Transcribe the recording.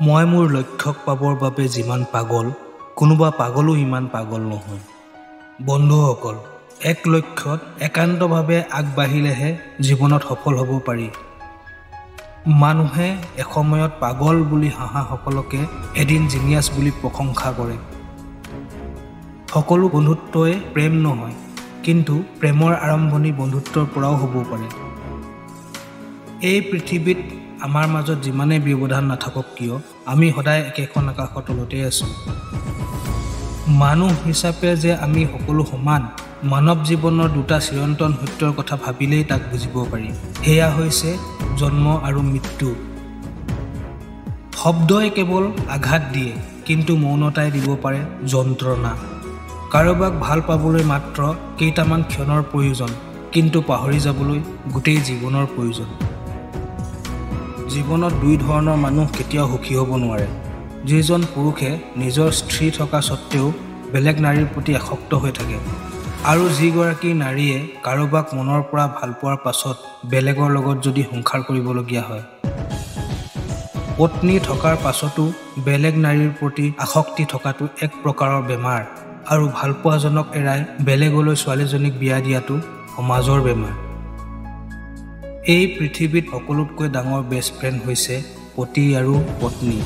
মই মোৰ লক্ষ্যক পাবৰ বাবে যিমান পাগল, কোনোবা পাগলো ইমান পাগল নহয়। বন্ধুসকল, এক লক্ষ্যত একান্তভাৱে আগবাঢ়িলেহে জীৱনত সফল হ'ব পাৰি। মানুহে এসময়ত পাগল বুলি হাঁহাসকলকে এদিন জিনিয়াছ বুলি প্ৰশংসা কৰে। সকলো বন্ধুত্বই প্ৰেম নহয়, কিন্তু প্ৰেমৰ আৰম্ভণি বন্ধুত্বৰ পৰাও হ'ব পাৰে। এই পৃথিৱীত আমাৰ মাজত যিমানেই ব্যৱধান নাথাকক কিয়, আমি সদায় একেখন আকাশৰ তলতেই আছোঁ। মানুহ হিচাপে যে আমি সকলো সমান, মানৱ জীৱনৰ দুটা চিৰন্তন সত্যৰ কথা ভাবিলেই তাক বুজিব পাৰি। সেয়া হৈছে জন্ম আৰু মৃত্যু। শব্দই কেৱল আঘাত দিয়ে, কিন্তু মৌনতাই দিব পাৰে যন্ত্ৰণা। কাৰোবাক ভাল পাবলৈ মাত্ৰ কেইটামান ক্ষণৰ প্ৰয়োজন, কিন্তু পাহৰি যাবলৈ গোটেই জীৱনৰ প্ৰয়োজন। জীৱনত দুই ধৰণৰ মানুহ কেতিয়াও সুখী হ'ব নোৱাৰে। যিজন পুৰুষে নিজৰ স্ত্ৰী থকা স্বত্তেও বেলেগ নাৰীৰ প্ৰতি আসক্ত হৈ থাকে, আৰু যিগৰাকী নাৰীয়ে কাৰোবাক মনৰ পৰা ভালপোৱাৰ পাছত বেলেগৰ লগত যদি সংসাৰ কৰিবলগীয়া হয়। পত্নী থকাৰ পাছতো বেলেগ নাৰীৰ প্ৰতি আসক্তি থকাটো এক প্ৰকাৰৰ বেমাৰ, আৰু ভালপোৱাজনক এৰাই বেলেগলৈ ছোৱালীজনীক বিয়া দিয়াটো সমাজৰ বেমাৰ। এই পৃথিৱীত সকলোতকৈ ডাঙৰ বেষ্ট ফ্ৰেণ্ড হৈছে পতি আৰু পত্নী।